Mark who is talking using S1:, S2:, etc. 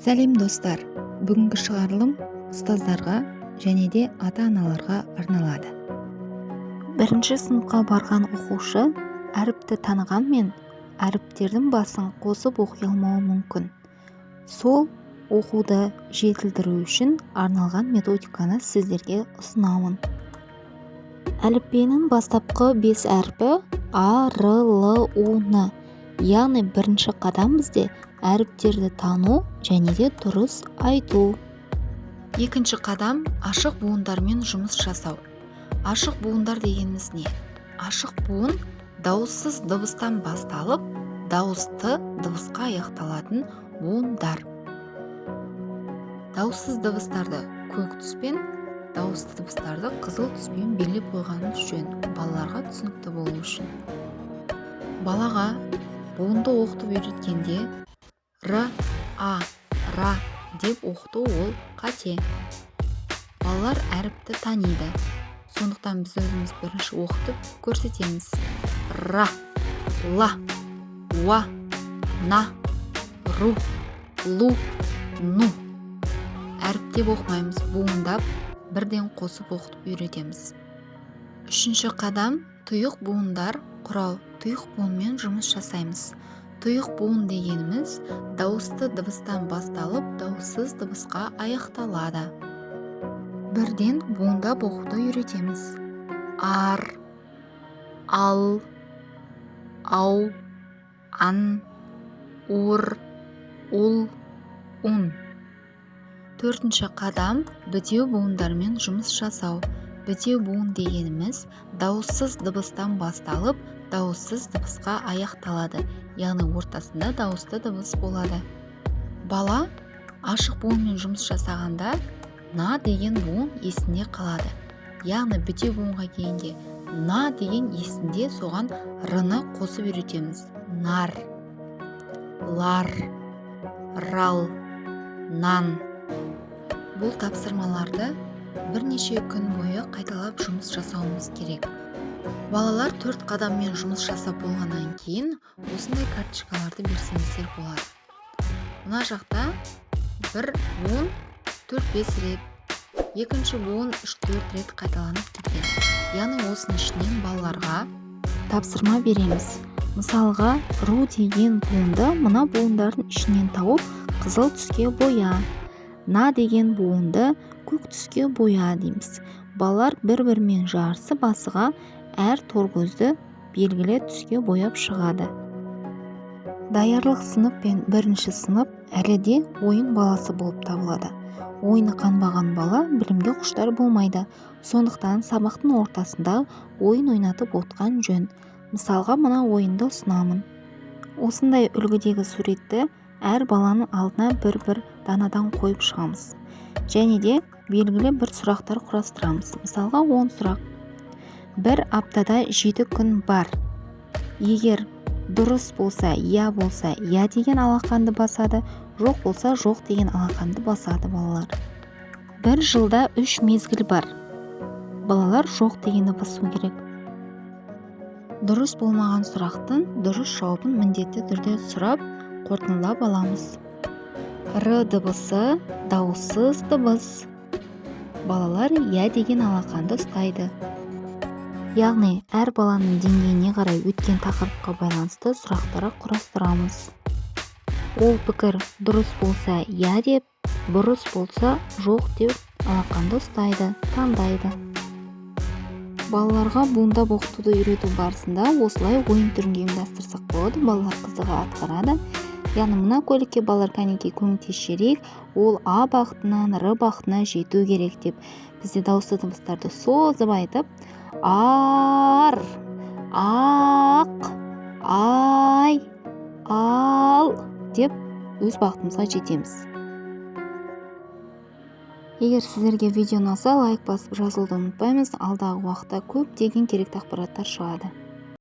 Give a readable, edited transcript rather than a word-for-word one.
S1: Сәлем, достар! Бүгінгі шығарылым ұстаздарға және де ата-аналарға арналады. Бірінші сыныпқа барған оқушы әріпті танығанмен, әріптердің басын қосып оқи алмауы мүмкін. Сол оқуды жетілдіру үшін арналған методиканы сіздерге ұсынамын. Әліппенің бастапқы бес әрпі: а, р, л, у, н. Яғни бірінші қадам бізде әріптерді тану және де дұрыс айту. Екінші қадам – ашық буындармен жұмыс жасау. Ашық буындар дегеніміз не? Ашық буын – дауыссыз дыбыстан басталып, дауысты дыбысқа аяқталатын буындар. Дауыссыз дыбыстарды көк түспен, дауысты дыбыстарды қызыл түспен белгілеп қойғанымыз жөн, балаларға түсінікті болу үшін. Балаға буынды оқытып үйреткенде «р, а, ра» деп оқыту – ол қате. Балалар әріпті таниды, сондықтан біз өзіміз бірінші оқытып көрсетеміз: ра, ла, уа, на, ру, лу, ну. Әріптеп оқымаймыз, буындап, бірден қосып оқытып үйретеміз. Үшінші қадам – тұйық буындар құрау. Тұйық буынмен жұмыс жасаймыз. Тұйық буын дегеніміз – дауысты дыбыстан басталып, дауыссыз дыбысқа аяқталады. Бірден буындап оқуды үйретеміз: ар, ал, ау, ан, ур, ул, ун. Төртінші қадам – бітеу буындармен жұмыс жасау. Бітеу буын дегеніміз – дауыссыз дыбыстан басталып, дауыссыз дыбысқа аяқталады, яғни ортасында дауысты дыбыс болады. Бала ашық буынмен жұмыс жасағанда, на деген буын есінде қалады. Яғни бітеу буынға келгенде, на деген есінде, соған р-ны қосып үйретеміз: нар, лар, рал, нан. Бұл тапсырмаларды бірнеше күн бойы қайталап жұмыс жасауымыз керек. Балалар төрт қадаммен жұмыс жасап болғаннан кейін, осындай карточкаларды берсеңіздер болады. Мына жақта бір буын 4-5 рет, екінші буын 3-4 рет қайталанып кеткен. Яғни осының ішінен балаларға тапсырма береміз. Мысалға, ру деген буынды мына буындардың ішінен тауып, қызыл түске боя, на деген буынды көк түске боя дейміз. Балалар бір-бірімен жарысып, асыға әр торкөзді белгілі түске бояп шығады. Даярлық сынып пен бірінші сынып әлі де ойын баласы болып табылады. Ойыны қанбаған бала білімге құштар болмайды. Сондықтан сабақтың ортасында ойын ойнатып отқан жөн. Мысалға, мына ойынды ұсынамын. Осындай үлгідегі суретті әр баланың алдына бір-бір данадан қойып шығамыз және де белгілі бір сұрақтар құрастырамыз. Мысалға, 10 сұрақ: бір аптада 7 күн бар. Егер дұрыс болса, иә болса, иә деген алақанды басады, жоқ болса, жоқ деген алақанды басады балалар. Бір жылда үш мезгіл бар. Балалар жоқ дегенді басу керек. Дұрыс болмаған сұрақтың дұрыс жауабын міндетті түрде сұрап, қорытындылап аламыз. Р дыбысы – дауыссыз дыбыс. Балалар иә деген алақанды ұстайды. Яғни әр баланың деңгейіне қарай, өткен тақырыпқа байланысты сұрақтар құрастырамыз. Ол пікір дұрыс болса, иә деп, бұрыс болса, жоқ деп алақанды ұстайды, таңдайды. Балаларға буындап оқытуды үйрету барысында осылай ойын түрінде ұйымдастырсақ болады. Балалар қызыға атқарады. Яғни мына көлікке, балалар, кәнекей, көмектесіп жіберейік, ол а бағытынан р бағытына жету керек деп, бізде дауысты дыбыстарды созып айтып, ар, ақ, ай, ал деп өз бағытымызға жетеміз. Егер сіздерге видео ұнаса, лайк басып, жазылуды ұмытпаймыз. Алдағы уақытта көптеген керекті ақпараттар шығады.